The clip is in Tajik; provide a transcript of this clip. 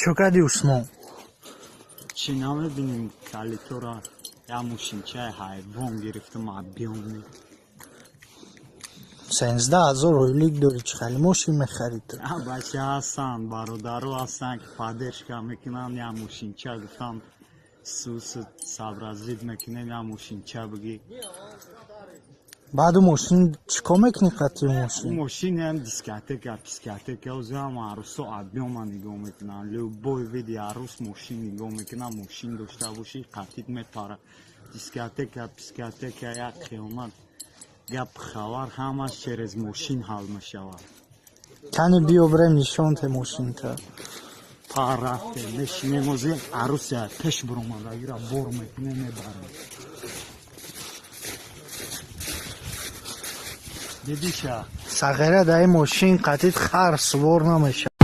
Чо кардӣ, Усмон? Чӣ намебинем, калитора як мошинчаи ҳайвон гирифтам, объёмный. 13 000 ойлик дорӣ, чӣ хали мошин мехарӣ ту? Бача ҳастанд, бародаро ҳастанд, ки поддержка мекунанд. Як мошинча гуфтам, сусу сообразить мекунем, як мошинча бигӣ. Баъду мошин чӣ кор мекунӣ қати мошин? Мошинам дискотека, пискотека, озам арӯсо объём а нигоҳ мекунанд. Любой види арӯс мошин нигоҳ мекунад. Мошин дошта бошӣ, қатит мепара. Дискотека, пискотека, як қиёмат, гап, хабар, ҳамаш через мошин ҳал мешавад. Кани, биё, бирем, нишон те мошинта. Па, рафтем, мешинем. Ози арӯся пеш биромадагира бор мекунем, мебарем. Дидиша? Сағира, дар ин мошин қатит хар сувор намешавад.